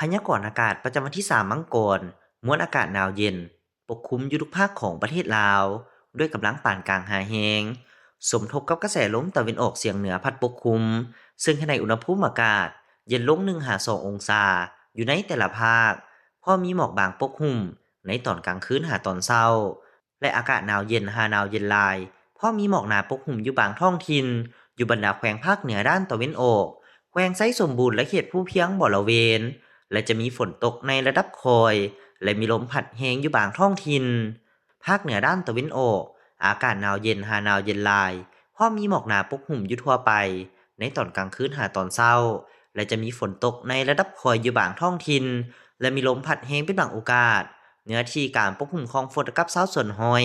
ພະຍາກອນອາກາດປະຈຳວັນທີສາມ ມັງກອນ, ມວນອາກາດໜາວເຢັນປົກຄຸມຢູ່ທຸກພາກຂອງປະເທດລາວ ດ້ວຍກຳລັງປານກາງຫາແຮງ, ສົມທົບກັບກະແສລົມຕາເວັນອອກສຽງເໜືອພັດປົກຄຸມ, ເຊິ່ງເຮັດໃຫ້ອຸນຫະພູມອາກາດເຢັນລົງ ໜຶ່ງຫາສອງອົງສາ ຢູ່ໃນແຕ່ລະພາກ, ພໍມີໝອກບາງປົກຫຸ້ມໃນຕອນກາງຄືນຫາຕອນເຊົ້າ. ແລະ ອາກາດໜາວເຢັນຫາໜາວເຢັນຫຼາຍ, ພໍມີໝອກໜາປົກຫຸ້ມຢູ່ບາງທ້ອງຖິ່ນ ຢູ່ບັນດາແຂວງພາກເໜືອດ້ານຕາເວັນອອກ, ແຂວງໄຊສົມບູນ ແລະ ເຂດພູພຽງບໍລະເວນ, ແລະ ຈະມີຝົນຕົກໃນລະດັບຄ່ອຍ ແລະ ມີລົມພັດແຮງຢູ່ບາງທ້ອງຖິ່ນ. ພາກເໜືອດ້ານຕາເວັນອອກ, ອາກາດໜາວເຢັນຫາໜາວເຢັນຫຼາຍ, ພໍມີໝອກໜາປົກຫຸ້ມຢູ່ທົ່ວໄປ ໃນຕອນກາງຄືນຫາຕອນເຊົ້າ ແລະ ຈະມີຝົນຕົກໃນລະດັບຄ່ອຍຢູ່ບາງທ້ອງຖິ່ນ ແລະ ມີລົມພັດແຮງເປັນບາງໂອກາດ. ເນື້ອທີ່ການປົກຄຸມຂອງຝົນລະດັບຊາວສ່ວນຮ້ອຍ,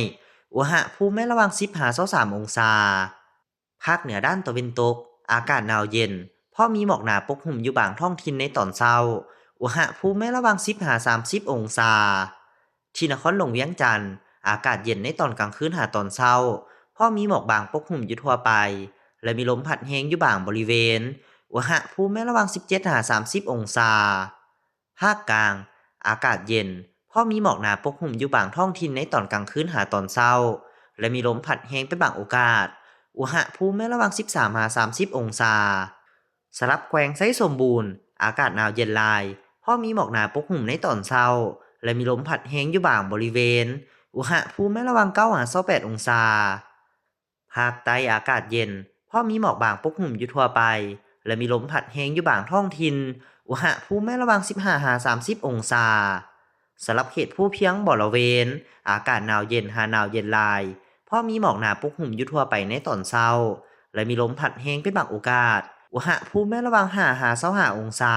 ອຸນຫະພູມແມ່ນລະຫວ່າງ ສິບຫາຊາວສາມອົງສາ. ພາກເໜືອດ້ານຕາເວັນຕົກ, ອາກາດໜາວເຢັນ, ພໍມີໝອກໜາປົກຫຸ້ມຢູ່ບາງທ້ອງຖິ່ນໃນຕອນເຊົ້າ, ອຸນຫະພູມແມ່ນລະຫວ່າງ ສິບຫາສາມສິບອົງສາ. ທີ່ນະຄອນຫຼວງວຽງຈັນ, ອາກາດເຢັນໃນຕອນກາງຄືນຫາຕອນເຊົ້າ, ພໍມີໝອກບາງປົກຫຸ້ມຢູ່ທົ່ວໄປ ແລະ ມີລົມພັດແຮງຢູ່ບາງບໍລິເວນ, ອຸນຫະພູມແມ່ນລະຫວ່າງ ສິບເຈັດຫາສາມສິບອົງສາ. ພາກກາງ, ອາກາດເຢັນ, ພໍມີໝອກໜາປົກຫຸ້ມຢູ່ບາງທ້ອງຖິ່ນໃນຕອນກາງຄືນຫາຕອນເຊົ້າ ແລະ ມີລົມພັດແຮງເປັນບາງໂອກາດ, ອຸນຫະພູມແມ່ນລະຫວ່າງ ສິບສາມຫາສາມສິບອົງສາ. ສຳລັບແຂວງໄຊສົມບູນ, ອາກາດໜາວເຢັນຫຼາຍ, ພໍມີໝອກໜາປົກຫຸ້ມໃນຕອນເຊົ້າ ແລະ ມີລົມພັດແຮງຢູ່ບາງບໍລິເວນ, ອຸນຫະພູມແມ່ນລະຫວ່າງ ເກົ້າຫາຊາວແປດອົງສາ. ພາກໃຕ້, ອາກາດເຢັນ, ພໍມີໝອກບາງປົກຫຸ້ມຢູ່ທົ່ວໄປ ແລະ ມີລົມພັດແຮງຢູ່ບາງທ້ອງຖິ່ນ, ອຸນຫະພູມແມ່ນລະຫວ່າງ ສິບຫ້າຫາສາມສິບອົງສາ. ສຳລັບເຂດພູພຽງບໍລະເວນ, ອາກາດໜາວເຢັນຫາໜາວເຢັນຫຼາຍ, ພໍມີໝອກໜາປົກຫຸ້ມຢູ່ທົ່ວໄປໃນຕອນເຊົ້າ ແລະ ມີລົມພັດແຮງເປັນບາງໂອກາດ, ອຸນຫະພູມແມ່ນລະຫວ່າງ ຫ້າຫາຊາວຫ້າອົງສາ.